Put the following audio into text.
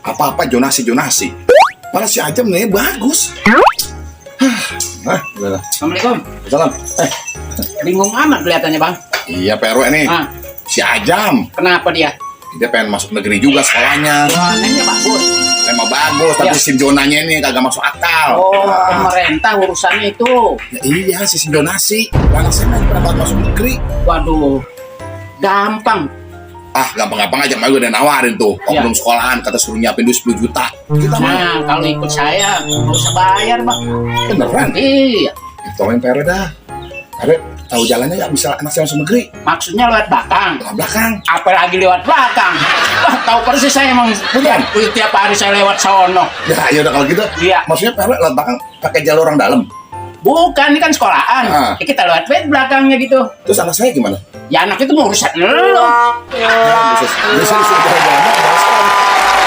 Apa-apa jonasi. Malah si Ajam nih bagus. Udah. Assalamualaikum. Salam. Bingung amat kelihatannya, Bang. Iya Pak RW nih. Ah, Si Ajam. kenapa dia? Dia pengen masuk negeri juga sekolahnya. Wah, nengnya bagus. Emang bagus, tapi Ya. SIM zonanya ini kagak masuk akal. Oh, pemerintah urusannya itu. Ya iya, sistem zonasi. Anak saya nggak pernah masuk negeri. Waduh, gampang. Ah, gampang-gampang aja, Mak. Gue udah nawarin tuh. Ya. Oknum sekolahan, kata suruh nyiapin duit 10 juta. Kita mau. Nah, kalau ikut saya, nggak usah bayar, Bang. Beneran? Iya, Tolongin Pak RW dah. Pak RW, tahu jalannya ya bisa anak saya masuk negeri. maksudnya lewat belakang. Ke belakang. Apalagi lewat belakang. Wah, tahu persis saya emang. Bukan? Tiap hari saya lewat sono. Ya udah kalau gitu. Iya. Maksudnya Pak RW lewat belakang pakai jalur orang dalam. Bukan, ini kan sekolahan. Ah. Ya, kita lewat belakangnya gitu. Terus anak saya gimana? Ya anak itu mau urusan lo. Ya, bisa jalan-jalan.